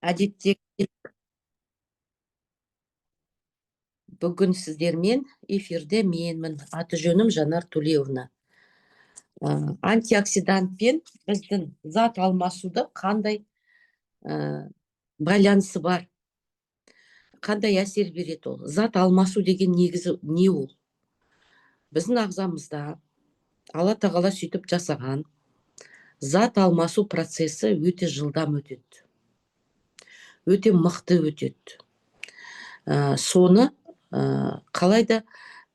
Әдетте бүгін сіздермен эфирде менмін. Аты жөнім Жанар Төлеуовна. Антиоксидантпен біздің зат алмасуды қандай байланысы бар? Қандай әсер береді ол? Зат алмасу деген негізі не ол? Біздің ағзамызда Алла Тағала сөйтіп жасаған, зат алмасу процесі өте жылдам өтеді, өте мықты өтеді. Соны қалайда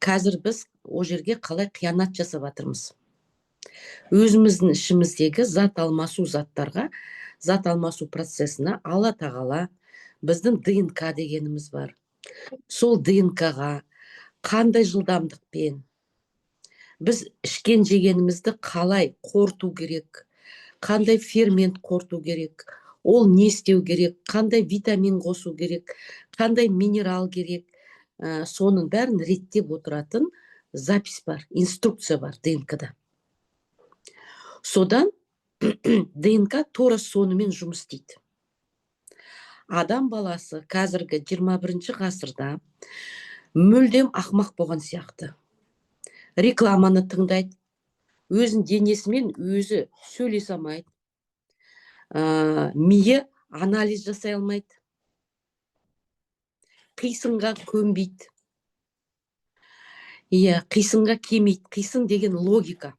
қазір біз ол жерге қалай қиянат жасап жатырмыз? Өзіміздің ішіміздегі зат алмасу заттарға, зат алмасу процесіне Алла Тағала біздің ДНК дегеніміз бар. Сол ДНК-ға қандай жылдамдықпен біз ішкен жегенімізді қалай қорыту керек, қандай фермент қорыту керек, ол не істеу керек, қандай витамин қосу керек, қандай минерал керек, соның бәрін реттеп отыратын запись бар, инструкция бар ДНК-да. Содан ДНК тура сонымен жұмыс істейді. Адам баласы қазіргі 21 ғасырда мүлдем ақмақ болған сияқты. Рекламаны тыңдайды, өзінің денесімен өзі сөйлесе алмайды, миы анализ жасай алмайды, қисынға көнбейді, иә, қисынға келмейді. Қисын деген логика,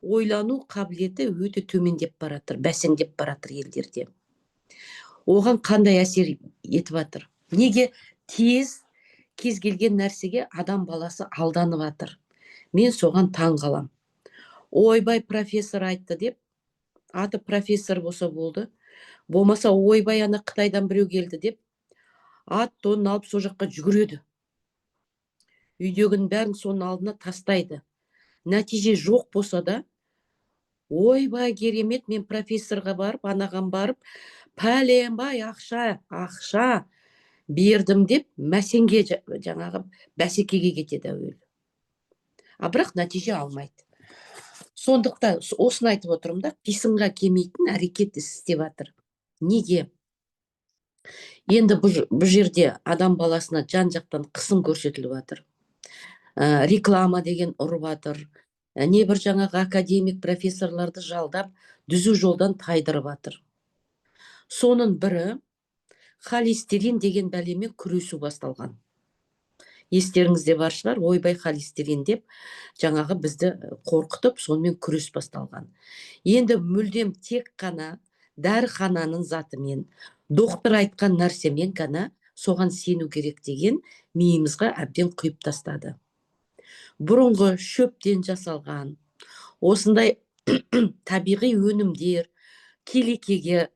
ойлану қабілеті өте төмендеп бара жатыр, бәсеңдеп бара жатыр елдерде. Оған қандай әсер етіп жатыр? Неге тез кез келген нәрсеге адам баласы алданып жатыр? Мен соған таң қалам. Ойбай, профессор айтты деп, аты профессор болса болды, болмаса ойбай, ана Қытайдан біреу келді деп, ат тонын алып сол жаққа жүгіреді, үйдегінің бәрін соның алдына тастайды. Нәтиже жоқ болса да, ойбай, керемет, мен профессорға барып, анаған барып, пәленбай ақша бердім деп мәсенге, жаңағы бәсекеге кетеді әуелі, а бірақ нәтиже алмайды. Сондықтан осыны айтып отырмын да, қисынға келмейтін әрекет істеп жатыр. Неге енді бұл жерде адам баласына жан жақтан қысым көрсетіліп жатыр, реклама деген ұрып жатыр, небір жаңағы академик профессорларды жалдап, түзу жолдан тайдырып жатыр. Соның бірі холестерин деген бәлемен күресу басталған. Естеріңізде бар шығар, ойбай, холестерин деп жаңағы бізді қорқытып, сонымен күрес басталған. Енді мүлдем тек қана дәріхананың затымен, доктор айтқан нәрсемен ғана соған сену керек деген миымызға әбден құйып тастады. Бұрынғы шөптен жасалған осындай табиғи өнімдер келекеге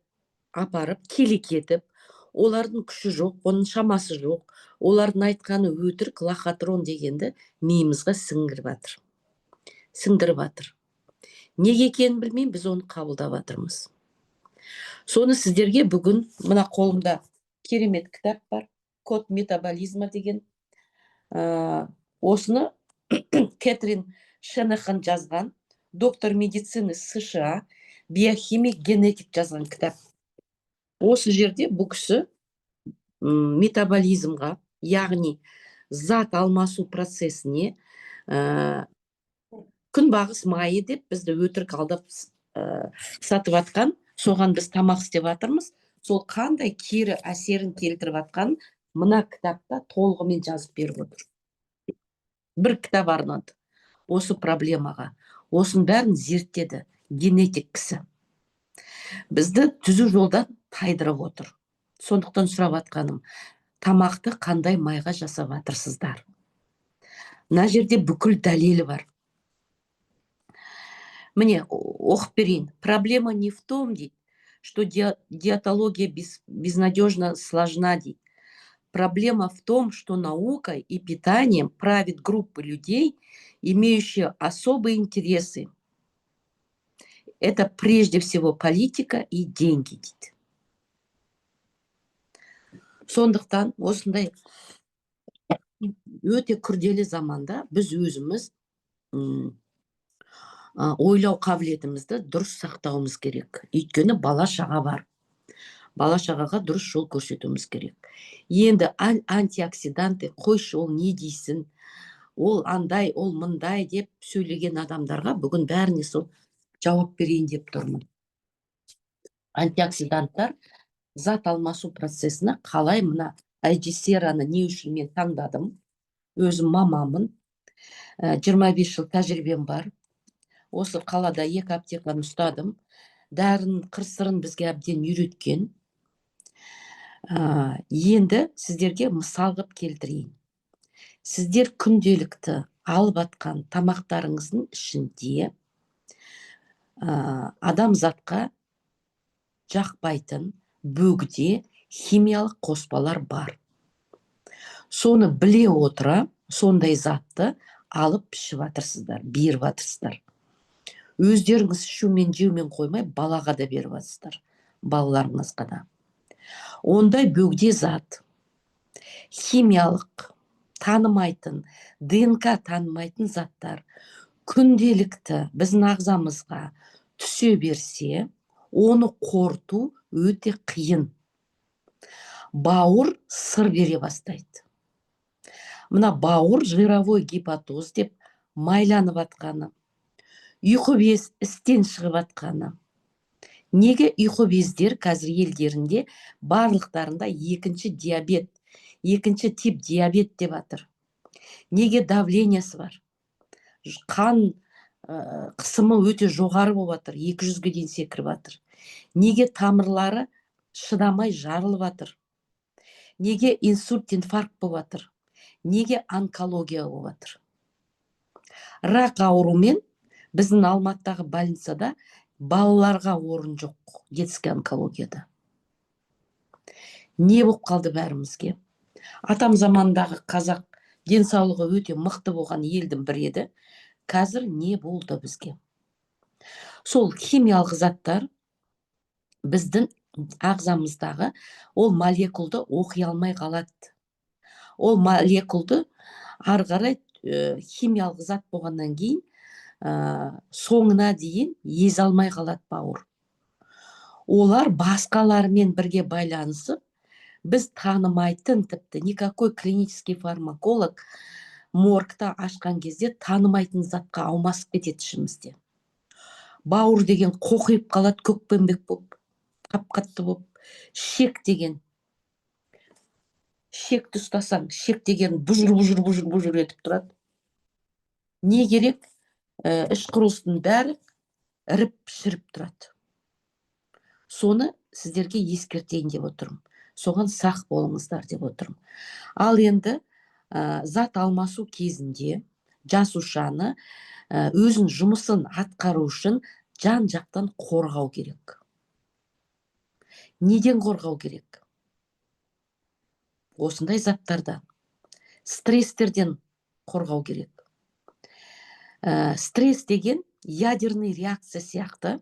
апарып, келекетіп, олардың күші жоқ, оның шамасы жоқ, олардың айтқаны өтірік, лохотрон дегенді миымызға сіңдіріп жатыр, сіңдіріп жатыр. Неге екенін білмеймін, біз оны қабылдап жатырмыз. Соны сіздерге бүгін мына қолымда керемет кітап бар, «Код метаболизма» деген. Осыны Кэтрин Шенахан жазған, доктор медицины США, биохимик, генетик жазған кітап. Осы жерде бұл кісі метаболизмға, яғни зат алмасу процесіне, күнбағыс майы деп бізді өтірік алдап сатып жатқан, соған біз тамақ істеп жатырмыз, сол қандай кері әсерін келтіріп жатқанын мына кітапта толығымен жазып беріп отыр. Бір кітап арнады осы проблемаға, осының бәрін зерттеді генетик кісі. Бізді түзу жолдан тайдырып отыр. Сондықтан сұрап жатқаным: тамақты қандай майға жасап жатырсыздар? Мына жерде бүкіл дәлелі бар. Міне, оқып берейін. «Проблема не в том, — дейді, — что диетология безнадежно сложна, — дейді. — Проблема в том, что наукой и питанием правит группа людей, имеющие особые интересы. Это прежде всего политика и деньги», — дейді. Сондықтан осындай өте күрделі заманда біз өзіміз ойлау қабілетімізді дұрыс сақтауымыз керек, өйткені бала шаға бар. Бала шағаға дұрыс жол көрсетуіміз керек. Енді антиоксиданты қойшы, ол не дейсің, ол андай, ол мындай деп сөйлеген адамдарға бүгін бәріне сол жауап берейін деп тұрмын. Антиоксиданттар зат алмасу процесіне қалай, мына айджисераны не үшін мен таңдадым? Өзім мамамын, 25 жыл тәжірибем бар, осы қалада екі аптеканы ұстадым, дәрінің қыр сырын бізге әбден үйреткен. Енді сіздерге мысал қылып келтірейін. Сіздер күнделікті алып атқан тамақтарыңыздың ішінде адамзатқа жақпайтын бөгде химиялық қоспалар бар. Соны біле отыра, сондай затты алып ішіп жатырсыздар, беріп жатырсыздар. Өздеріңіз ішумен, жеумен қоймай, балаға да беріп жатырсыздар, балаларыңызға да. Ондай бөгде зат, химиялық танымайтын, ДНК танымайтын заттар күнделікті біздің ағзамызға түсе берсе, оны қорыту өте қиын. Бауыр сыр бере бастайды. Мына бауыр жировой гепатоз деп майланып атқаны, ұйқы без істен шығып атқаны. Неге ұйқы бездер қазір елдерінде барлықтарында екінші диабет, екінші тип диабет деп жатыр? Неге давлениесі бар, қан қысымы өте жоғары болып жатыр, 200-ге дейін секіріп жатыр? Неге тамырлары шыдамай жарылып жатыр? Неге инсульт, инфаркт болып жатыр? Неге онкология болып жатыр? Рак аурумен біздің Алматыдағы больницада балаларға орын жоқ, детский онкологияда. Не болып қалды бәрімізге? Атам заманындағы қазақ денсаулығы өте мықты болған елдің бірі еді. Қазір не болды бізге? Сол химиялық заттар біздің ағзамыздағы ол молекулды оқи алмай қалады. Ол молекулды ары қарай химиялық зат болғаннан кейін соңына дейін езе алмай қалады бауыр. Олар басқаларымен бірге байланысып, біз танымайтын, тіпті никакой клинический фармаколог моргта ашқан кезде танымайтын затқа аумасып кетеді ішімізде. Бауыр деген қоқиып қалады, көкпеңбек болып, қап қатты болып. Шек деген, шекті ұстасаң, шек деген бұжыр бұжыр бұжыр бұжыр етіп тұрады. Не керек, іш құрылыстың бәрі іріп шіріп тұрады. Соны сіздерге ескертейін деп отырмын, соған сақ болыңыздар деп отырмын. Ал енді зат алмасу кезінде жасушаны өзінің жұмысын атқару үшін жан жақтан қорғау керек. Неден қорғау керек? Осындай заттардан, стресстерден қорғау керек. Стресс деген ядерный реакция сияқты,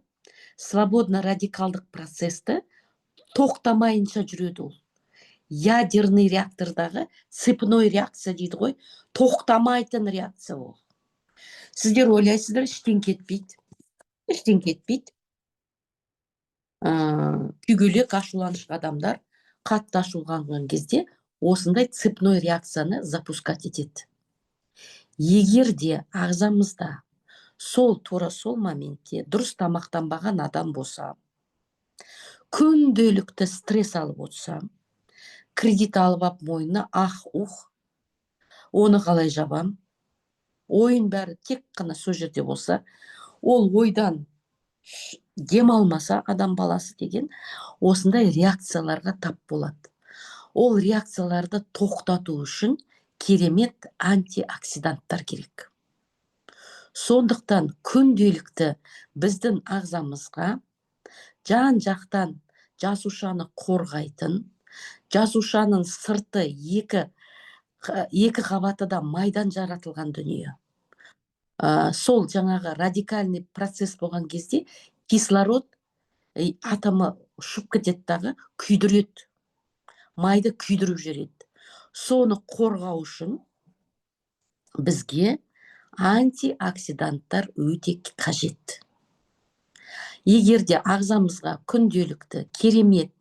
свободно радикалдық процессті тоқтамайынша жүреді. Ол ядерный реактордағы цепной реакция дейді ғой, тоқтамайтын реакция ол. Сіздер ойлайсыздар, іштен кетпейді, іштен кетпейді. Күйгелек, ашуланышық адамдар қатты ашуланған кезде осындай цепной реакцияны запускать етеді. Егер де ағзамызда сол тура сол моментте дұрыс тамақтанбаған адам болса, күнделікті стресс алып отырса, кредит алып алып мойнына, ах ух, оны қалай жабам, ойын бәрі тек қана сол жерде болса, ол ойдан демалмаса, адам баласы деген осындай реакцияларға тап болады. Ол реакцияларды тоқтату үшін керемет антиоксиданттар керек. Сондықтан күнделікті біздің ағзамызға жан жақтан жасушаны қорғайтын, жасушаның сырты екі қабаты да майдан жаратылған дүние. Сол жаңағы радикальный процесс болған кезде кислород атомы ұшып кетеді дағы, күйдіреді, майды күйдіріп жібереді. Соны қорғау үшін бізге антиоксиданттар өте қажет. Егер де ағзамызға күнделікті керемет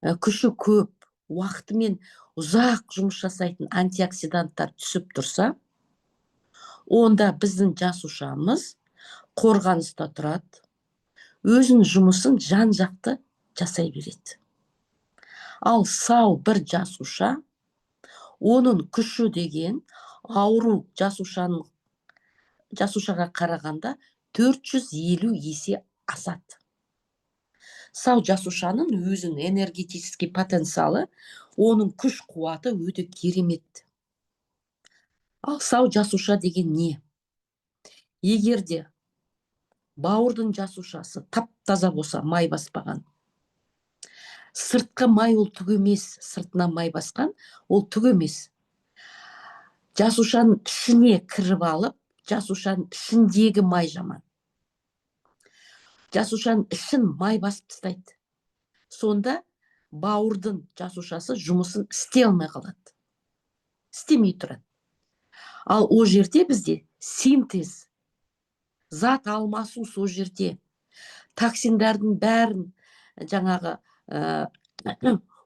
Күші көп, уақытымен ұзақ жұмыс жасайтын антиоксиданттар түсіп тұрса, онда біздің жасушамыз қорғаныста тұрады, өзінің жұмысын жан-жақты жасай береді. Ал сау бір жасуша, оның күші деген ауру жасушаға қарағанда 450 есе асады. Сау жасушаның өзінің энергетический потенциалы, оның күш қуаты өте керемет. Ал сау жасуша деген не? Егер де бауырдың жасушасы тап таза болса, май баспаған, сыртқы май ол түк емес, сыртына май басқан ол түк емес, жасушаның ішіне кіріп алып, жасушаның ішіндегі май жаман, жасушаның ішін май басып тастайды. Сонда бауырдың жасушасы жұмысын істей алмай қалады, істемей тұрады. Ал ол жерде бізде синтез, зат алмасу, сол жерде токсиндардың бәрін, жаңағы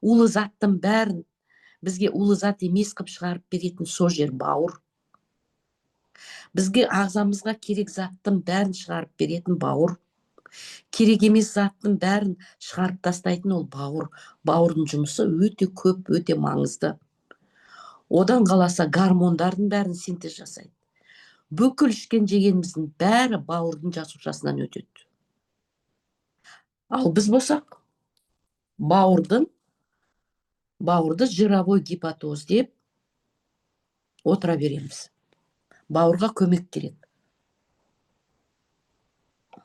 улы заттың бәрін бізге улы зат емес қылып шығарып беретін сол жер бауыр. Бізге, ағзамызға керек заттың бәрін шығарып беретін бауыр, керек емес заттың бәрін шығарып тастайтын ол бауыр. Бауырдың жұмысы өте көп, өте маңызды. Одан қаласа, гормондардың бәрін синтез жасайды. Бүкіл ішкен жегеніміздің бәрі бауырдың жасушасынан өтеді. Ал біз болсақ, бауырды жировой гепатоз деп отыра береміз. Бауырға көмек керек.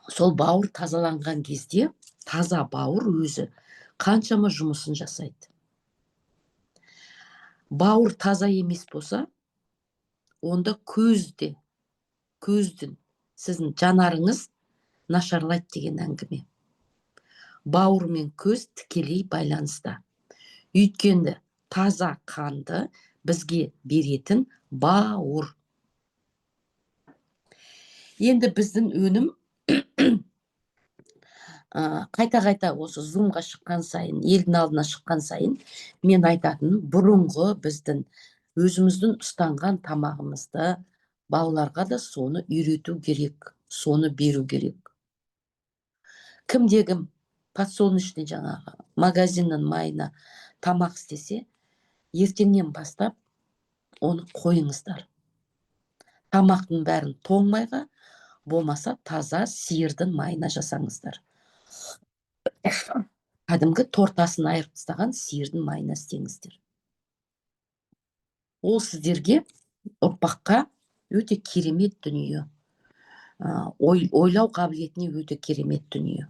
Сол бауыр тазаланған кезде, таза бауыр өзі қаншама жұмысын жасайды. Бауыр таза емес болса, онда көзде, көздің, сіздің жанарыңыз нашарлайды деген әңгіме. Бауыр мен көз тікелей байланыста, өйткені таза қанды бізге беретін бауыр. Енді біздің өнім, қайта-қайта осы зумға шыққан сайын, елдің алдына шыққан сайын мен айтатыным: бұрынғы біздің өзіміздің ұстанған тамағымызды балаларға да соны үйрету керек, соны беру керек. Кімде кім подсолнечный, жаңағы магазиннің майына тамақ істесе, ертеңнен бастап оны қойыңыздар. Тамақтың бәрін тоң майға, болмаса таза сиырдың майына жасаңыздар. Кәдімгі тортасын айырып тастаған сиырдың майына істеңіздер. Ол сіздерге, ұрпаққа өте керемет дүние, ойлау қабілетіне өте керемет дүние.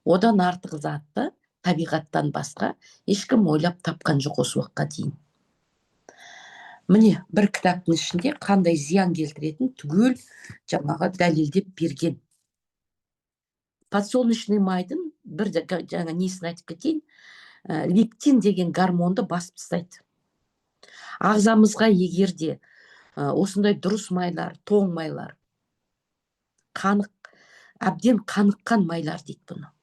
Одан артық затты табиғаттан басқа ешкім ойлап тапқан жоқ осы уақытқа дейін. Міне, бір кітаптың ішінде қандай зиян келтіретінін түгел жаңағы дәлелдеп берген. Подсолнечный майдың бір жаңа несін айтып кетейін: лептин деген гормонды басып тастайды. Ағзамызға егер де осындай дұрыс майлар, тоң майлар, қанық, әбден қаныққан майлар дейді бұны.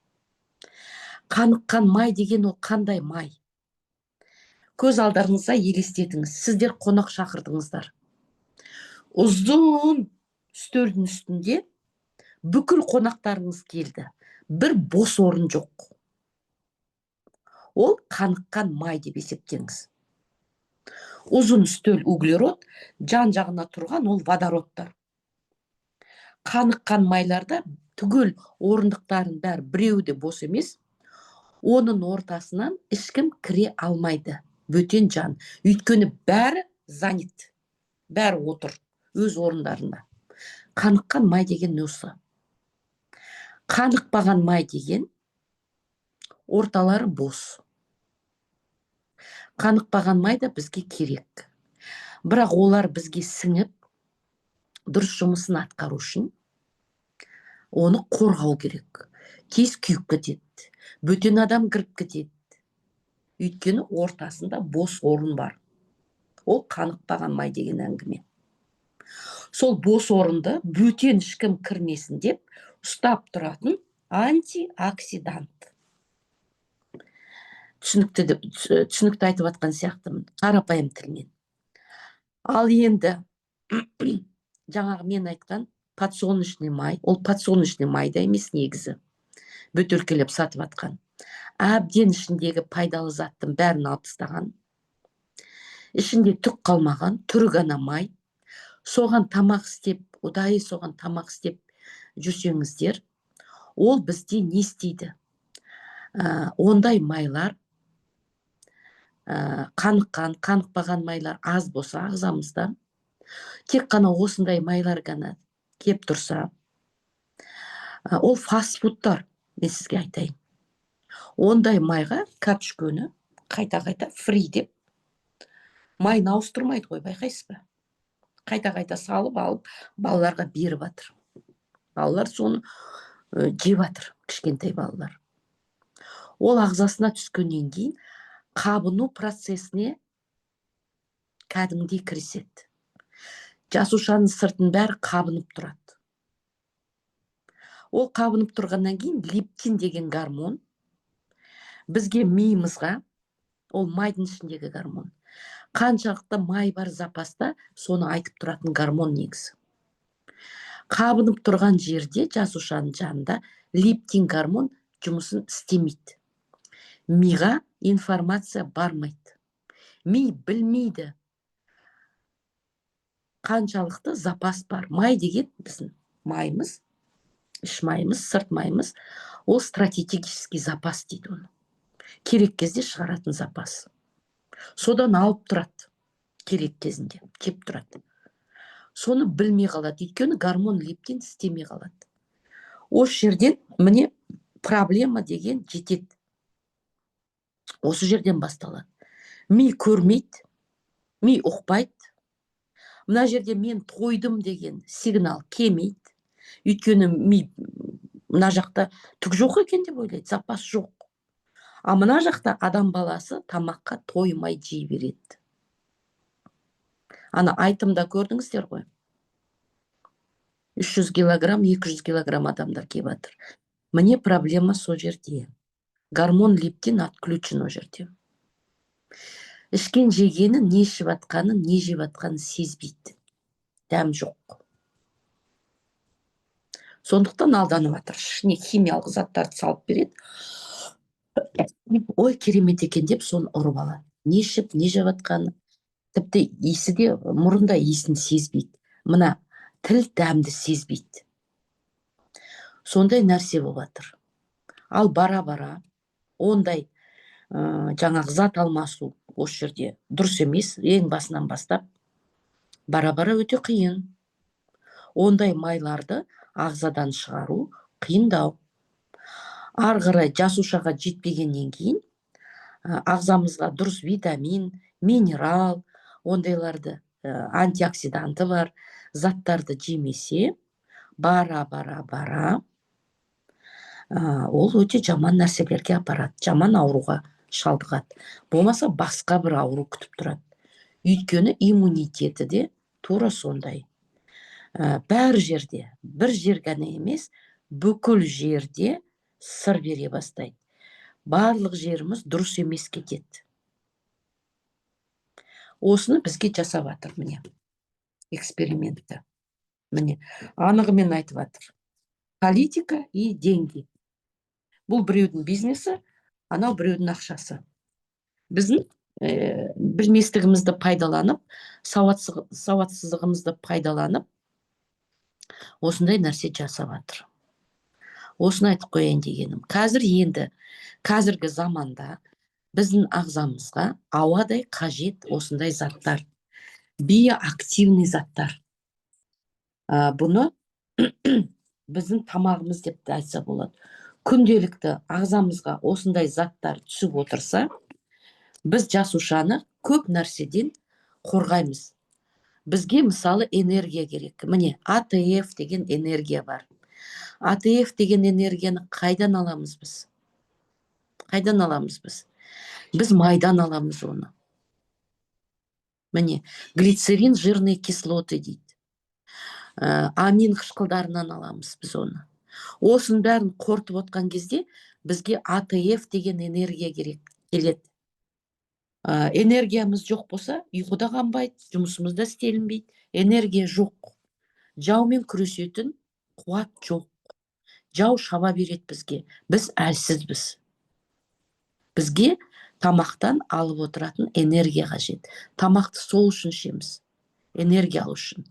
Қаныққан май деген ол қандай май? Көз алдарыңызда елестетіңіз: сіздер қонақ шақырдыңыздар, ұзын үстелдің үстінде бүкіл қонақтарыңыз келді, бір бос орын жоқ. Ол қаныққан май деп есептеңіз. Ұзын үстел углерод, жан жағына тұрған ол водородтар. Қаныққан майларда түгел орындықтардың бәрі, біреуі де бос емес. Оның ортасынан ешкім кіре алмайды, бөтен жан, өйткені бәрі занят, бәрі отыр өз орындарында. Қаныққан май деген осы. Қанықпаған май деген орталары бос. Қанықпаған май да бізге керек, бірақ олар бізге сіңіп, дұрыс жұмысын атқару үшін оны қорғау керек. Тез күйіп кетеді, бөтен адам кіріп кетеді, өйткені ортасында бос орын бар. Ол қанықпаған май деген әңгіме. Сол бос орынды бөтен ешкім кірмесін деп ұстап тұратын антиоксидант. Түсінікті деп, түсінікті айтып жатқан сияқтымын қарапайым тілмен. Ал енді жаңағы мен айтқан подсолнечный май, ол подсолнечный май да емес негізі, бөтелкелеп сатып жатқан. Әбден ішіндегі пайдалы заттың бәрін алып тастаған, ішінде түк қалмаған, түрі ғана май. Соған тамақ істеп, ұдайы соған тамақ істеп жүрсеңіздер, ол бізде не істейді? Ондай майлар, қаныққан, қанықпаған майлар аз болса ағзамызда, тек қана осындай майлар ғана кеп тұрса, ол фастфудтар, мен сізге айтайын, ондай майға картошканы қайта қайта фри деп майын ауыстырмайды ғой, байқайсыз ба? Қайта қайта салып алып, балаларға беріп жатыр. Балалар соны жеп жатыр, кішкентай балалар. Ол ағзасына түскеннен кейін қабыну процесіне кәдімгідей кіріседі. Жасушаның сыртының бәрі қабынып тұрады. Ол қабынып тұрғаннан кейін лептин деген гормон бізге, миымызға, ол майдың ішіндегі гормон, қаншалықты май бар запаста, соны айтып тұратын гормон негізі. Қабынып тұрған жерде, жасушаның жанында лептин гормон жұмысын істемейді, миға информация бармайды. Ми білмейді қаншалықты запас бар. Май деген біздің майымыз, іш майымыз, сырт майымыз, ол стратегический запас дейді оны, керек кезде шығаратын запас. Содан алып тұрады, керек кезінде кеп тұрады. Соны білмей қалады, өйткені гормон лептин істемей қалады. Осы жерден, міне, проблема деген жетеді, осы жерден басталады. Ми көрмейді, ми ұқпайды. Мына жерде «мен тойдым» деген сигнал келмейді, өйткені ми мына жақта түк жоқ екен деп ойлайды, запас жоқ. А мына жақта адам баласы тамаққа тоймай жей береді. Ана айтымда көрдіңіздер ғой, 300 килограмм, 200 килограмм адамдар келіп жатыр. Міне, проблема сол жерде, гормон лептин отключен. Ол жерде ішкен жегенін, не ішіп жатқанын, не жеп жатқанын сезбейді, дәм жоқ. Сондықтан алданып жатыр. Ішіне химиялық заттарды салып береді, «ой, керемет екен» деп, соны ұрып алады. Не ішіп, не жеп жатқанын, тіпті иісі де, мұрын да иісін сезбейді, мына тіл дәмді сезбейді. Сондай нәрсе болып жатыр. Ал бара бара ондай жаңағы зат алмасу осы жерде дұрыс емес ең басынан бастап, бара бара өте қиын. Ондай майларды ағзадан шығару қиындау. Ары қарай жасушаға жетпегеннен кейін, ағзамызға дұрыс витамин, минерал, ондайларды, антиоксиданты бар заттарды жемесе, бара бара бара ол өте жаман нәрселерге апарады, жаман ауруға шалдығады, болмаса басқа бір ауру күтіп тұрады. Өйткені иммунитеті де тура сондай. Бәр жерде, бір жер ғана емес, бүкіл жерде сыр бере бастайды. Барлық жеріміз дұрыс емес кетеді. Осыны бізге жасап жатыр, міне, экспериментті, міне, анығымен айтып жатыр. Политика и деньги. Бұл біреудің бизнесі, анау біреудің ақшасы. Біздің білместігімізді пайдаланып, сауатсыздығымызды пайдаланып, осындай нәрсе жасап жатыр. Осыны айтып қояйын дегенім. Қазір енді, қазіргі заманда біздің ағзамызға ауадай қажет осындай заттар, биоактивный заттар. Бұны біздің тамағымыз деп те айтса болады. Күнделікті ағзамызға осындай заттар түсіп отырса, біз жасушаны көп нәрседен қорғаймыз. Бізге, мысалы, энергия керек. Міне, АТФ деген энергия бар. АТФ деген энергияны қайдан аламыз біз? Қайдан аламыз біз? Біз майдан аламыз оны. Міне, глицерин, жирные кислоты дейді. Амин қышқылдарынан аламыз біз оны. Осының бәрін қорытып отқан кезде бізге АТФ деген энергия керек. Бітеледі. Энергиямыз жоқ болса, ұйқы да қанбайды, жұмысымыз да істелінбейді. Энергия жоқ, жаумен күресетін қуат жоқ. Жау шаба береді бізге, біз әлсізбіз. Бізге тамақтан алып отыратын энергия қажет. Тамақты сол үшін ішеміз, энергия алу үшін.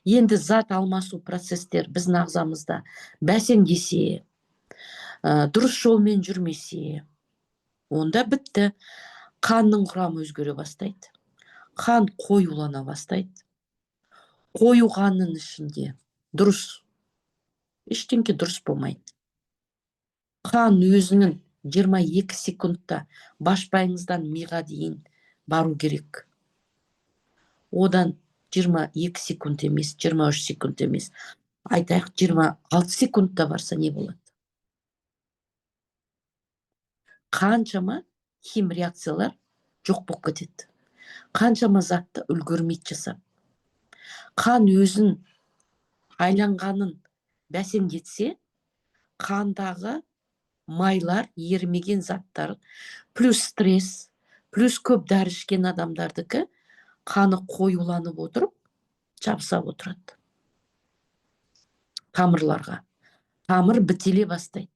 Енді зат алмасу процесстер біздің ағзамызда бәсеңдесе, дұрыс жолмен жүрмесе, онда бітті. Қанның құрамы өзгере бастайды, қан қоюлана бастайды. Қою қанның ішінде дұрыс ештеңке дұрыс болмайды. Қан өзінің 22 секундта башпайыңыздан миға дейін бару керек. Одан 22 секунд емес, 23 секунд емес, айтайық, 26 секундта барса, не болады? Қаншама хим реакциялар жоқ болып кетеді, қаншама затты үлгермейді жасап. Қан өзін айланғанын бәсеңдетсе, қандағы майлар, ерімеген заттар, плюс стресс, плюс көп дәрі ішкен адамдардікі қаны қоюланып отырып, жабыса отырады тамырларға. Тамыр бітеле бастайды.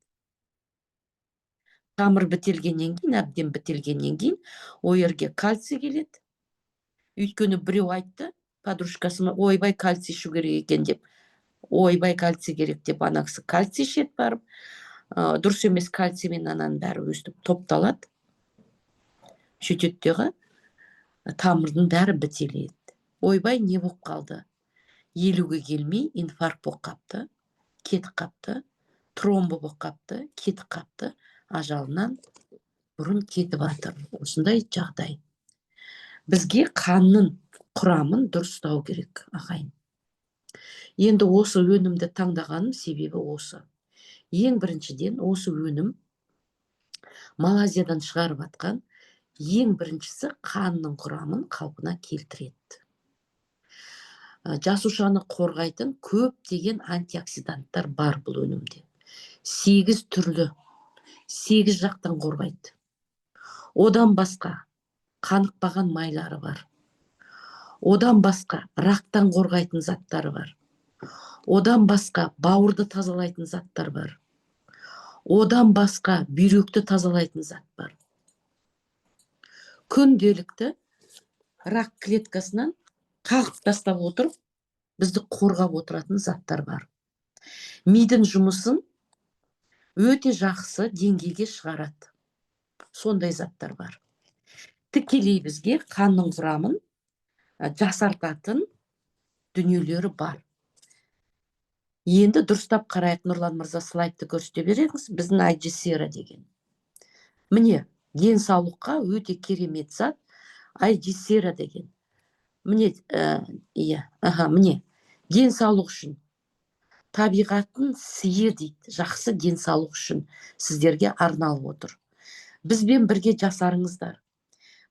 Тамыр бітелгеннен кейін, әбден бітелгеннен кейін, ол жерге кальций келеді. Өйткені біреу айтты подружкасына: «Ойбай, кальций ішу керек екен», — деп. «Ойбай, кальций керек», — деп, ана кісі кальций ішеді барып. Дұрыс емес кальциймен ананың бәрі өстіп топталады, сөйтеді дағы, тамырдың бәрі бітеледі. Ойбай, не болып қалды? 50-ге келмей инфаркт болып қапты, кетіп қапты, тромбы болып қапты, кетіп қапты, ажалынан бұрын кетіп жатыр. Осындай жағдай. Бізге қанның құрамын дұрыстау керек, ағайын. Енді осы өнімді таңдағаным себебі осы. Ең біріншіден, осы өнім Малайзиядан шығарып жатқан. Ең біріншісі, қанның құрамын қалпына келтіреді. Жасушаны қорғайтын көптеген антиоксиданттар бар бұл өнімде. Сегіз түрлі, сегіз жақтан қорғайды. Одан басқа қанықпаған майлары бар. Одан басқа рактан қорғайтын заттары бар. Одан басқа бауырды тазалайтын заттар бар. Одан басқа бүйректі тазалайтын зат бар. Күнделікті рак клеткасынан қағып тастап отырып, бізді қорғап отыратын заттар бар. Мидың жұмысын өте жақсы деңгейге шығарады, сондай заттар бар. Тікелей бізге қанның құрамын жасартатын дүниелері бар. Енді дұрыстап қарайық. Нұрлан мырза, слайдты көрсете беріңіз. Біздің айджисера деген, міне, денсаулыққа өте керемет зат айджисера деген. Міне, иә, аха, міне, денсаулық үшін табиғаттың сыйы дейді. Жақсы денсаулық үшін сіздерге арналып отыр. Бізбен бірге жасарыңыздар,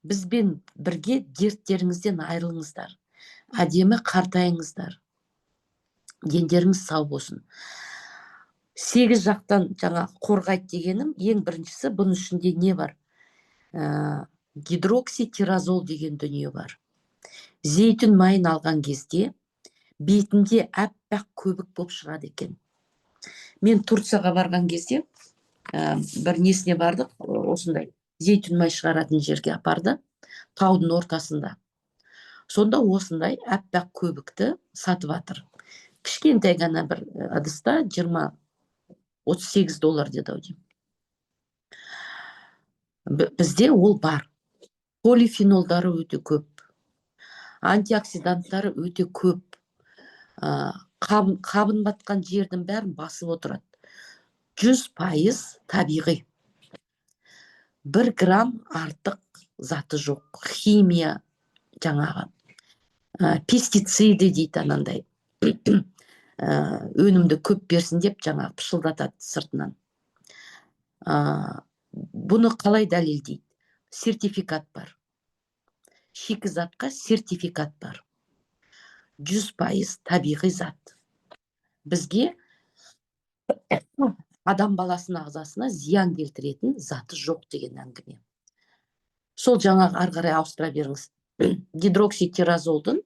бізбен бірге дерттеріңізден айырылыңыздар, әдемі қартайыңыздар, дендеріңіз сау болсын. Сегіз жақтан жаңа қорғайды дегенім, ең біріншісі, бұның ішінде не бар? Гидрокситирозол деген дүние бар. Зейтін майын алған кезде бетінде аппақ көбік болып шығады екен. Мен Турцияға барған кезде бір несіне бардық, осындай зейтін май шығаратын жерге апарды, таудың ортасында. Сонда осындай аппақ көбікті сатып жатыр кішкентай ғана бір ыдыста. 20, 38 доллар деді ау деймін. Бізде ол бар. Полифенолдары өте көп, антиоксиданттары өте көп. Қабын батқан жердің бәрін басып отырады. 100% табиғи, 1 грамм артық заты жоқ. Химия, жаңағы пестициды дейді, анандай өнімді көп берсін деп жаңағы пышылдатады сыртынан. Бұны қалай дәлелдейді? Сертификат бар, шикізатқа сертификат бар. 100% табиғи зат. Бізге, адам баласының ағзасына зиян келтіретін заты жоқ деген әңгіме. Сол жаңағы, ары қарай ауыстыра беріңіз. Гидрокситирозолдың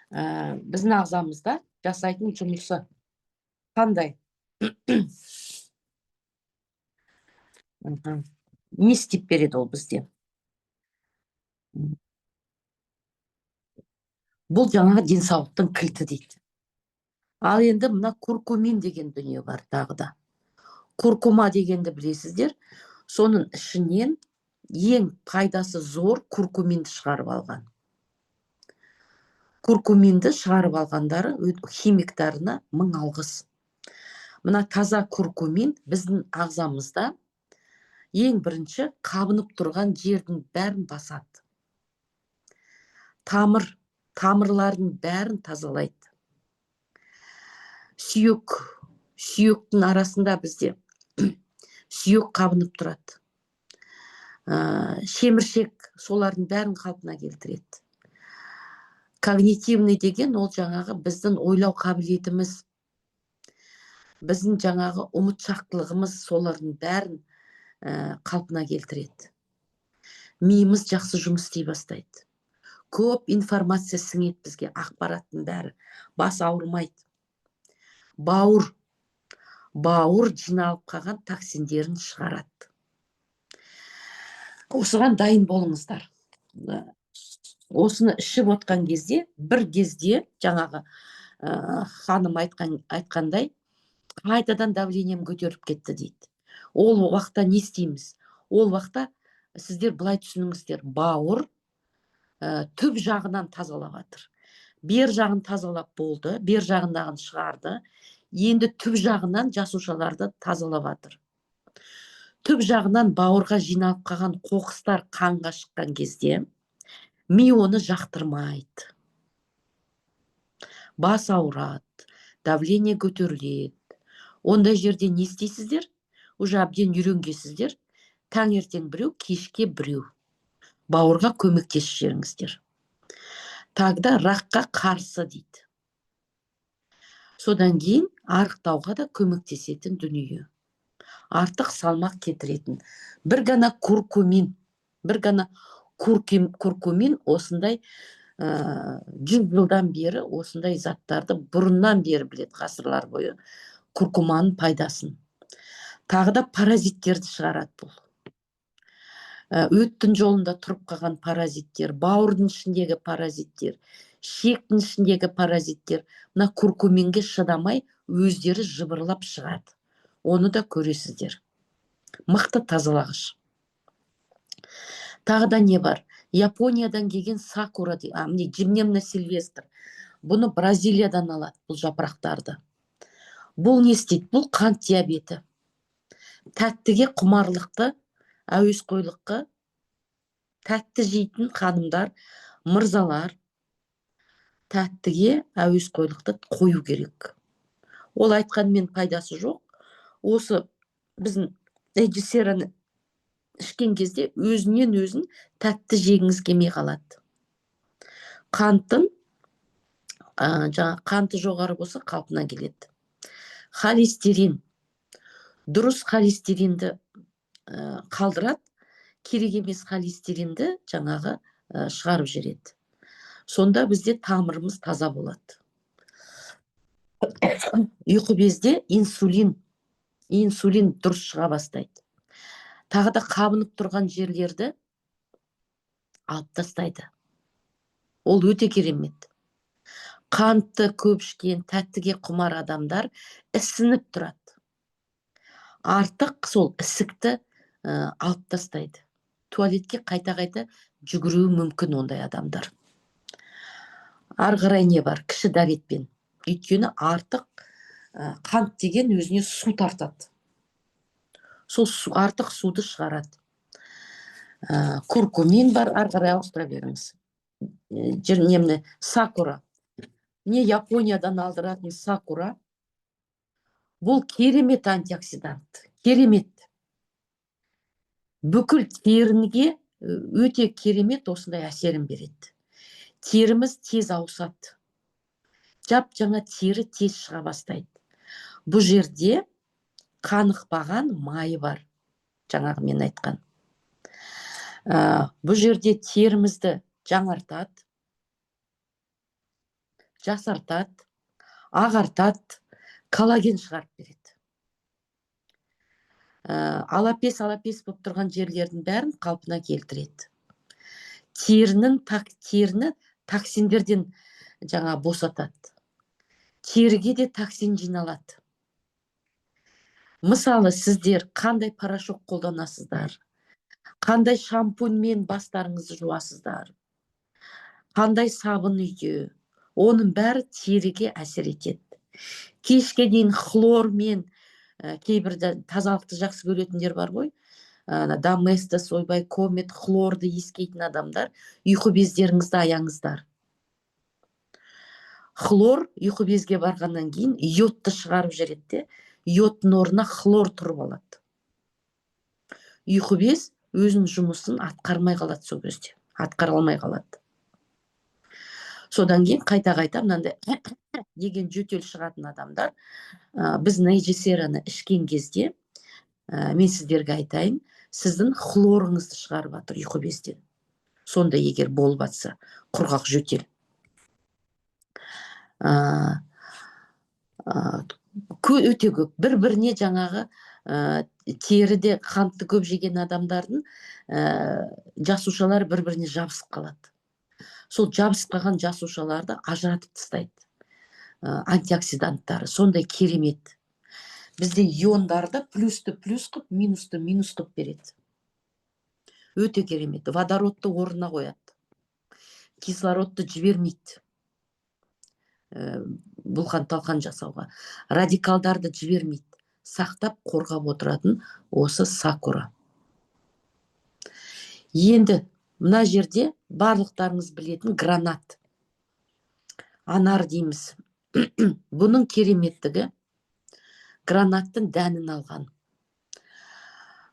біздің ағзамызда жасайтын жұмысы қандай? Не істеп береді ол бізде? Бұл жаңағы денсаулықтың кілті дейді. Ал енді мына куркумин деген дүние бар тағы да. Куркума дегенді білесіздер. Соның ішінен ең пайдасы зор куркуминді шығарып алған. Куркуминді шығарып алғандары химиктарына мың алғыс. Мына таза куркумин біздің ағзамызда ең бірінші қабынып тұрған жердің бәрін басады. Тамырлардың бәрін тазалайды. Сүйек, сүйектің арасында бізде сүйек қабынып тұрады. Шеміршек, солардың бәрін қалпына келтіреді. Когнитивный деген ол жаңағы біздің ойлау қабілетіміз, біздің жаңағы ұмытшақтылығымыз, солардың бәрін қалпына келтіреді. Миымыз жақсы жұмыс істей бастайды. Көп информация сіңеді бізге, ақпараттың бәрі. Бас ауырмайды. Бауыр жиналып қалған токсиндерін шығарады. Осыған дайын болыңыздар. Осыны ішіп отқан кезде, бір кезде жаңағы ханым айтқандай, қайтадан давлением көтеріліп кетті дейді. Ол уақытта не істейміз? Ол уақытта сіздер былай түсініңіздер: бауыр түп жағынан тазалап жатыр. Бер жағын тазалап болды, бер жағындағын шығарды. Енді түп жағынан жасушаларды тазалап жатыр. Түп жағынан бауырға жиналып қалған қоқыстар қанға шыққан кезде ми оны жақтырмайды. Бас ауырады, давление көтеріледі. Ондай жерде не істейсіздер? Уже әбден үйренгенсіздер. Таңертең біреу, кешке біреу. Бауырға көмектесіп жіберіңіздер. Тогда ракқа қарсы дейді. Содан кейін арықтауға да көмектесетін дүние. Артық салмақ кетіретін. Бір ғана куркумин, бір ғана куркумин осындай 100 жылдан бері осындай заттарды бұрыннан бері біледі, ғасырлар бойы куркуманың пайдасын. Тағы да паразиттерді шығарады бұл. Өттің жолында тұрып қалған паразиттер, бауырдың ішіндегі паразиттер, ішектің ішіндегі паразиттер мына куркуминге шыдамай өздері жыбырлап шығады. Оны да көресіздер. Мықты тазалағыш. Тағы да не бар? Япониядан келген сакура, а, міне, джимнема сильвестр. Бұны Бразилиядан алады, бұл жапырақтарды. Бұл не істейді? Бұл қант диабеті. Тәттіге құмарлықты, әуесқойлыққа, тәтті жейтін ханымдар, мырзалар, тәттіге әуесқойлықты қою керек. Ол айтқанмен пайдасы жоқ. Осы біздің эйджисераны ішкен кезде өзінен өзін тәтті жегіңіз келмей қалады. Қанттың жаңа қанты жоғары болса, қалпына келеді. Холестерин, дұрыс холестеринді қалдырады, керек емес холестеринді жаңағы шығарып жібереді. Сонда бізде тамырымыз таза болады. Ұйқы безде инсулин дұрыс шыға бастайды. Тағы да қабынып тұрған жерлерді алып тастайды. Ол өте керемет. Қантты көп ішкен, тәттіге құмар адамдар ісініп тұрады. Артық сол ісікті алып тастайды. Туалетке қайта-қайта жүгіруі мүмкін ондай адамдар. Ары қарай не бар? Кіші дәретпен. Өйткені артық қант деген өзіне су тартады. Сол су, артық суды шығарады. Куркумин бар, ары қарай ауыстыра беріңіз. Немні, сакура. Не Япониядан алдыратын сакура. Бұл керемет антиоксидант. Керемет. Бүкіл теріге өте керемет осындай әсерін береді. Теріміз тез ауысады. Жап жаңа тері тез шыға бастайды. Бұл жерде қанықпаған майы бар. Жаңағы мен айтқан. Бұл жерде терімізді жаңартады, жасартады, ағартады, коллаген шығарып береді. Алапес-алапес болып тұрған жерлердің бәрін қалпына келтіреді. Теріні токсиндерден жаңа босатады. Теріге де токсин жиналады. Мысалы, сіздер қандай порошок қолданасыздар, қандай шампуньмен бастарыңызды жуасыздар, қандай сабын үйде, оның бәрі теріге әсер етеді. Кешке дейін хлормен, кейбір тазалықты жақсы көретіндер бар ғой, ана Доместос, ойбай, Комет, хлорды иіскейтін адамдар, ұйқы бездеріңізді аяңыздар. Хлор ұйқы безге барғаннан кейін йодты шығарып жібереді де, йодтың орнына хлор тұрып алады. Ұйқы без өзінің жұмысын атқармай қалады сол кезде, атқара алмай қалады. Содан кейін қайта-қайта мынандай деген жөтел шығатын адамдар, біз нейджесераны ішкен кезде, мен сіздерге айтайын, сіздің хлорыңызды шығарып жатыр ұйқы безден. Сонда егер болып жатса құрғақ жөтел. Өте көп бір-біріне жаңағы, теріде қантты көп жеген адамдардың, жасушалары бір-біріне жабысып қалады. Сол жабысып қалған жасушаларды ажыратып тастайды. Антиоксиданттары сондай керемет. Бізде иондарды плюсті плюс қылып, минусты минус қылып береді. Өте керемет. Водородты орнына қояды. Кислородты жібермейді. Бұлқан талқан жасауға. Радикалдарды жібермейді. Сақтап, қорғап отыратын осы сакура. Енді мына жерде барлықтарыңыз білетін гранат. Анар дейміз. Бұның кереметтігі гранаттың дәнін алған.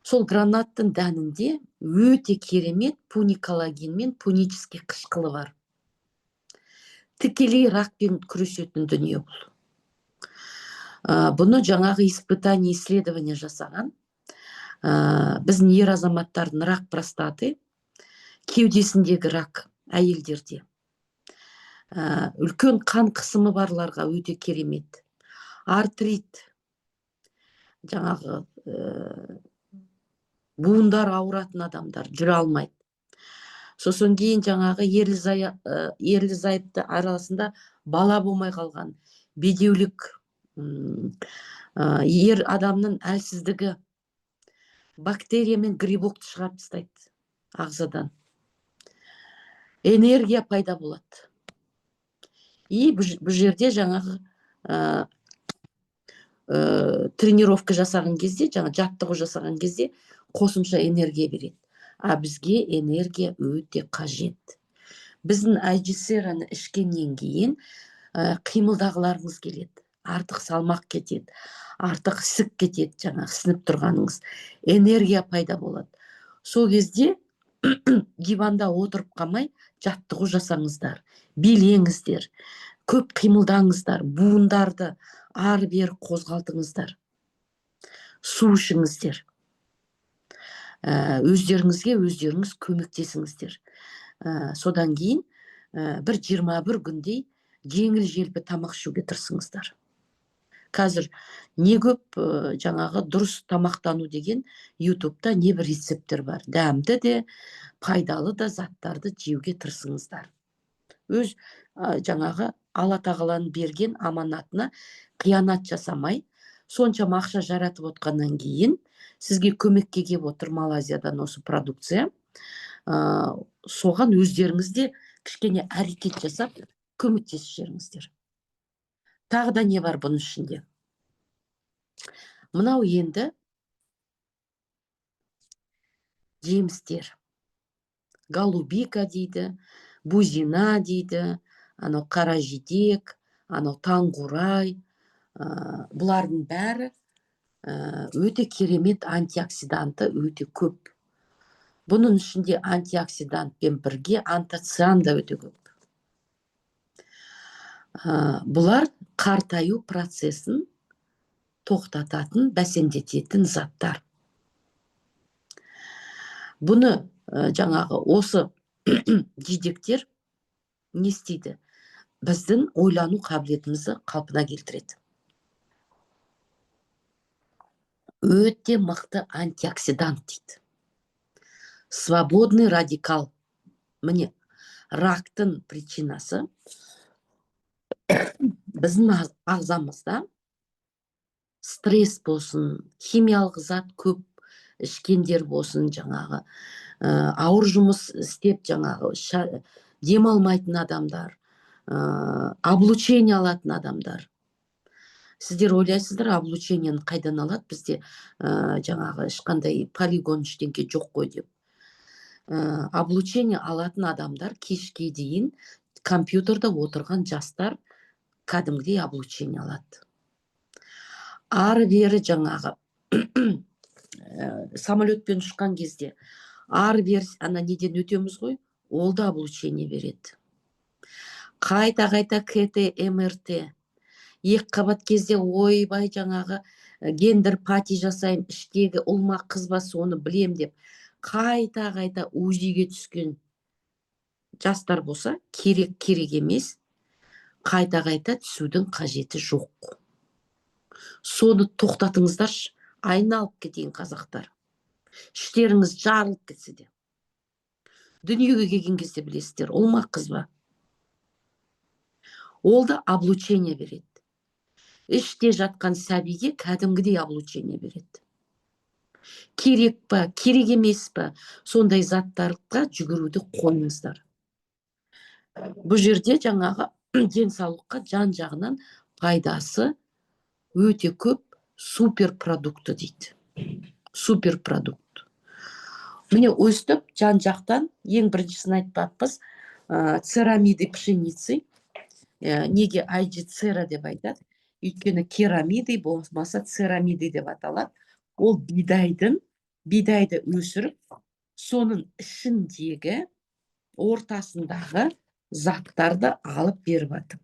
Сол гранаттың дәнінде өте керемет пуникалагин мен пунический қышқылы бар. Тікелей ракпен күресетін дүние бұл. Бұны жаңағы испытание, исследование жасаған. Біздің ер азаматтардың рак простаты, кеудесіндегі рак әйелдерде. Үлкен қан қысымы барларға өте керемет. Артрит, жаңағы, буындар ауыратын адамдар жүре алмайды. Сосын кейін жаңағы ерлі зайыпты арасында бала болмай қалған, бедеулік, ер адамның әлсіздігі, бактерия мен грибокты шығарып тастайды ағзадан. Энергия пайда болады. И бұл жерде жаңағы, тренировка жасаған кезде, жаңа жаттығу жасаған кезде қосымша энергия береді. А бізге энергия өте қажет. Біздің айджисераны ішкеннен кейін, қимылдағыларыңыз келеді. Артық салмақ кетеді, артық ісік кетеді, жаңағы ісініп тұрғаныңыз. Энергия пайда болады. Сол кезде диванда отырып қалмай, жаттығу жасаңыздар, билеңіздер, көп қимылдаңыздар, буындарды ары бері қозғалтыңыздар, су ішіңіздер. Өздеріңізге өздеріңіз көмектесіңіздер. Содан кейін, бір 21 күндей жеңіл желпі тамақ ішуге тырысыңыздар. Қазір не көп, жаңағы дұрыс тамақтану деген ютубта небір рецепттер бар. Дәмді де, пайдалы да заттарды жеуге тырысыңыздар. Өз, жаңағы Алла тағаланың берген аманатына қиянат жасамай, соншама ақша жаратып отқаннан кейін сізге көмекке келіп отыр Малайзиядан осы продукция. Соған өздеріңіз де кішкене әрекет жасап көмектесіп жіберіңіздер. Тағы да не бар бұның ішінде? Мынау енді жемістер. Голубика дейді, бузина дейді, анау қара жидек, анау таңқурай, бұлардың бәрі, өте керемет антиоксиданты өте көп. Бұның ішінде антиоксидантпен бірге антоциан да өте көп. Бұлар қартаю процесін тоқтататын, бәсеңдететін заттар. Бұны Жаңағы осы жидектер не істейді? Біздің ойлану қабілетімізді қалпына келтіреді. Өте мықты антиоксидант дейді. Свободный радикал. Міне, рактың причинасы біздің ағзамызда стресс болсын, химиялық зат көп ішкендер болсын, жаңағы ауыр жұмыс істеп, жаңағы демалмайтын адамдар, облучение алатын адамдар. Сіздер ойлайсыздар, облучениені қайдан алады, бізде жаңағы ешқандай полигон, ештеңке жоқ қой деп. Облучение алатын адамдар, кешке дейін компьютерда отырған жастар кәдімгідей облучение алады. Ары бері жаңағы самолетпен ұшқан кезде ары бері ана неден өтеміз ғой, ол да облучение береді. Қайта қайта КТ, МРТ, екі қабат кезде, ойбай, жаңағы гендер пати жасаймын, іштегі ұл ма, қыз ба, соны білем деп қайта қайта УЗИге түскен жастар болса, керек, керек емес, қайта қайта түсудің қажеті жоқ. Соны тоқтатыңыздаршы, айналып кетейін, қазақтар, іштеріңіз жарылып кетсе де. Дүниеге келген кезде білесіздер, ұл ма, қыз ба. Ол да облучение береді. Іште жатқан сәбиге кәдімгідей облучение береді. Керек па, керек емес па, сондай заттарға жүгіруді қойыңыздар. Бұл жерде жаңағы денсаулыққа жан жағынан пайдасы өте көп, суперпродукты дейді, суперпродукт. Міне, өстіп жан жақтан ең біріншісін айтпақпыз, церамиды пшеницы. Неге IG цера деп айтады? Өйткені керамиды болмаса церамиды деп аталады. Ол бидайдың, бидайды өсіріп, соның ішіндегі, ортасындағы заттарды алып беріп жатыр,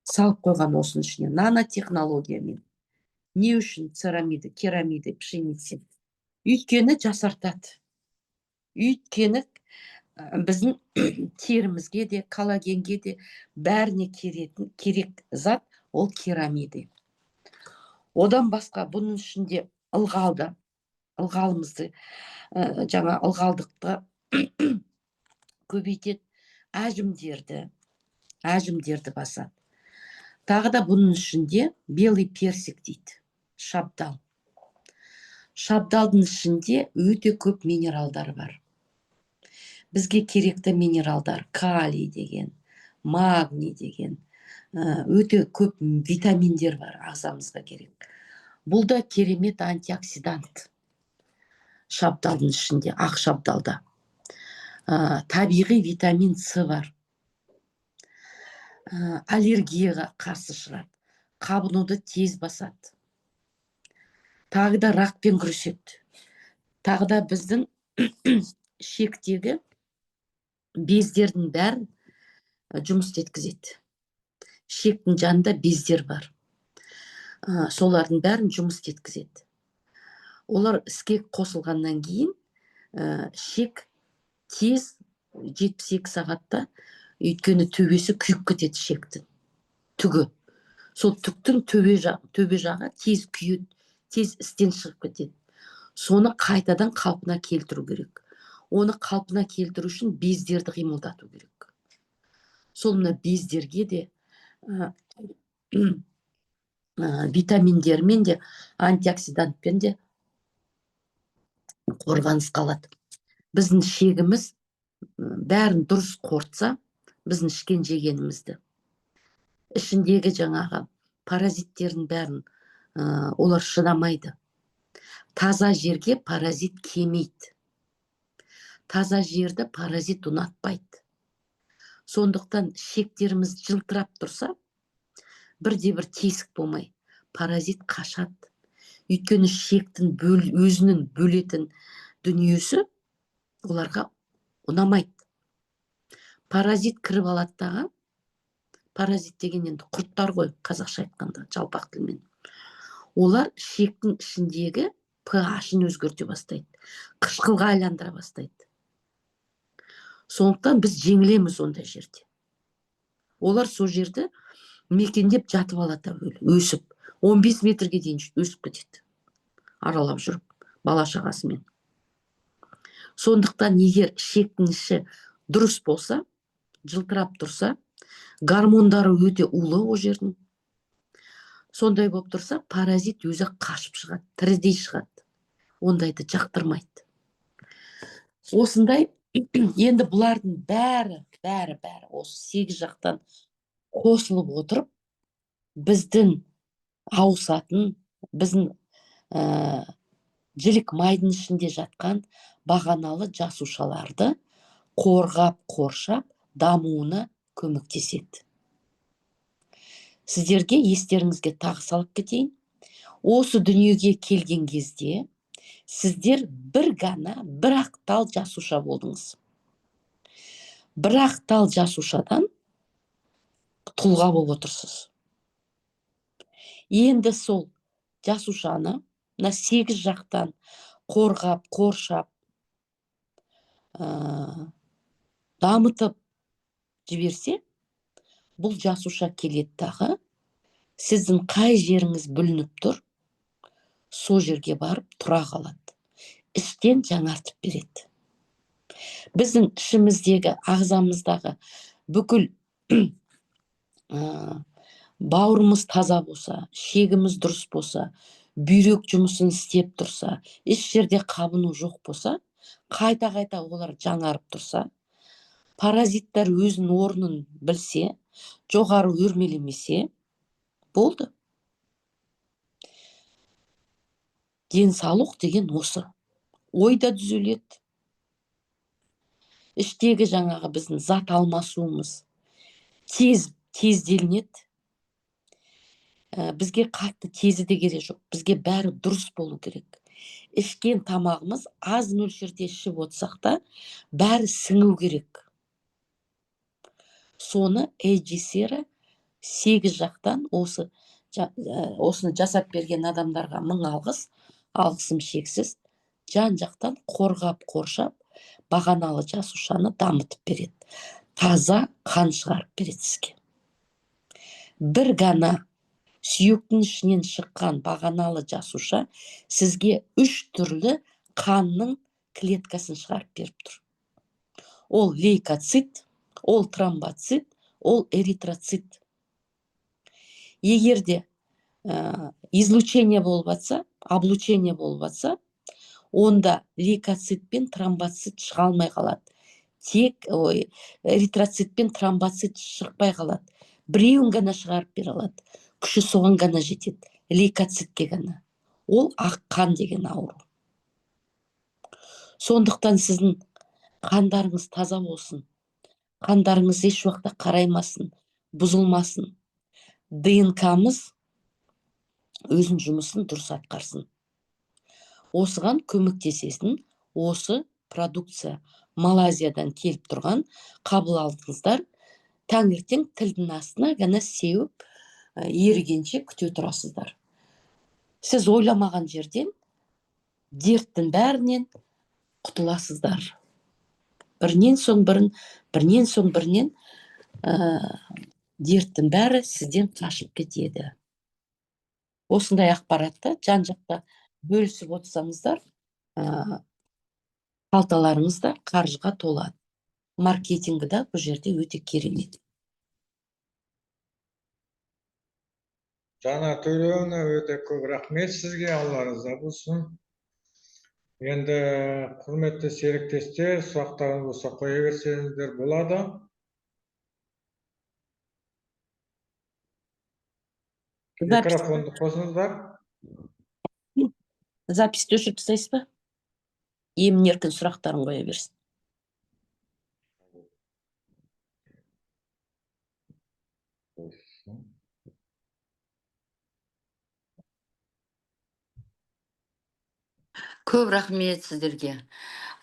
салып қойған осының ішіне нанотехнологиямен. Не үшін церамиды, керамиды пшеницы? Өйткені жасартады, өйткені біздің терімізге де, коллагенге де, бәріне керетін, керек зат ол керамиды. Одан басқа бұның ішінде ылғалды, ылғалымызды, жаңа ылғалдықты көбейтеді, әжімдерді басады. Тағы да бұның ішінде белый персик дейді, шабдал. Шабдалдың ішінде өте көп минералдар бар, бізге керекті минералдар: калий деген, магний деген, өте көп витаминдер бар ағзамызға керек. Бұл да керемет антиоксидант. Шабдалдың ішінде, ақ шабдалда табиғи витамин С бар. Аллергияға қарсы шығады, қабынуды тез басады, тағы да ракпен күреседі, тағы да біздің ішектегі бездердің бәрін жұмыс істеткізеді. Ішектің жанында бездер бар, солардың бәрін жұмыс істеткізеді. Олар іске қосылғаннан кейін ішек тез 72 сағатта, өйткені төбесі күйіп кетеді, ішектің түгі, сол түктің төбе жағы тез күйеді, тез істен шығып кетеді. Соны қайтадан қалпына келтіру керек. Оны қалпына келтіру үшін бездерді қимылдату керек. Сол мына бездерге де витаминдермен де, антиоксидантпен де қорғаныс қалады. Біздің ішегіміз бәрін дұрыс қорытса, біздің ішкен жегенімізді, ішіндегі жаңағы паразиттердің бәрін, олар шыдамайды. Таза жерге паразит келмейді, таза жерді паразит ұнатпайды. Сондықтан ішектеріміз жылтырап тұрса, бірде бір тесік болмай, паразит қашады. Өйткені ішектің өзінің бөлетін дүниесі оларға ұнамайды. Паразит кіріп алады дағы. Паразит деген енді құрттар ғой, қазақша айтқанда, жалпақ тілмен. Олар ішектің ішіндегі pH-ын өзгерте бастайды, қышқылға айландыра бастайды. Сондықтан біз жеңілеміз ондай жерде. Олар сол жерді мекендеп жатып алады әуелі, өсіп 15 метрге дейін өсіп кетеді, аралап жүріп бала шағасымен. Сондықтан егер ішектің іші дұрыс болса, жылтырап тұрса, гормондары өте улы ол жердің, сондай болып тұрса, паразит өзі қашып шығады, тірідей шығады, ондайды жақтырмайды. Осындай енді бұлардың бәрі, бәрі, бәрі осы 8 жақтан қосылып отырып, біздің ауысатын, біздің жілік майдың ішінде жатқан бағаналы жасушаларды қорғап, қоршап, дамуына көмектеседі. Сіздерге естеріңізге тағы салып кетейін. Осы дүниеге келген кезде сіздер бір ғана, бір ақ тал жасуша болдыңыз. Бір ақ тал жасушадан тұлға болып отырсыз. Енді сол жасушаны мына 8 жақтан қорғап, қоршап, дамытып жіберсе, бұл жасуша келеді дағы, сіздің қай жеріңіз бүлініп тұр, сол жерге барып тұра қалады. Іштен жаңартып береді. Біздің ішіміздегі, ағзамыздағы бүкіл бауырымыз таза болса, шегіміз дұрыс болса, бүйрек жұмысын істеп тұрса, еш жерде қабыну жоқ болса, қайта-қайта олар жаңарып тұрса, паразиттер өзінің орнын білсе, жоғары өрмелемесе, болды. Денсаулық деген осы. Ой да түзеледі. Іштегі жаңағы біздің зат алмасуымыз тезделінеді. Бізге қатты тезі де керек жоқ. Бізге бәрі дұрыс болу керек. Ішкен тамағымыз аз мөлшерде ішіп отырсақ та, бәрі сіңу керек. Соны Эйджисера 8 жақтан осыны жасап берген адамдарға мың алғыс, алғысым шексіз, жан жақтан қорғап, қоршап, бағаналы жасушаны дамытып береді. Таза қан шығарып береді сізге. Бір ғана сүйектің ішінен шыққан бағаналы жасуша сізге 3 түрлі қанның клеткасын шығарып беріп тұр. Ол лейкоцит, ол тромбоцит, ол эритроцит. Егер де излучение болып атса, облучение болып атса, онда лейкоцит пен тромбоцит шыға алмай қалады. Эритроцит пен тромбоцит шықпай қалады. Біреуін ғана шығарып бере алады. Күші соған ғана жетеді, лейкоцитке ғана. Ол ақ қан деген ауру. Сондықтан сіздің қандарыңыз таза болсын. Қандарыңыз еш уақытта қараймасын, бұзылмасын. ДНК-мыз өзінің жұмысын дұрыс атқарсын. Осыған көмектесесін осы продукция Малайзиядан келіп тұрған, қабыл алдыңыздар. Таңертең тілдің астына ғана сеуіп, ерігенше күте тұрасыздар. Сіз ойламаған жерден дерттің бәрінен құтыласыздар. Бірінен соң бірін, бірінен соң бірінен, дерттің бәрі сізден қашып кетеді. Осындай ақпаратты жан-жақта бөлісіп отырсаңыздар, қалталарыңыз да қаржыға толады. Маркетингі да бұл жерде өте керемет. Жана Төлеуовна, өте көп рахмет сізге, Алла разы болсын. Енді құрметті серіктестер, сұрақтарыңыз болса қоя берсеңіздер болады. Микрофонды қосыңыздар. Записьті өшіріп тастайсыз ба? Емін еркін сұрақтарын қоя берсін. Көп рахмет сіздерге.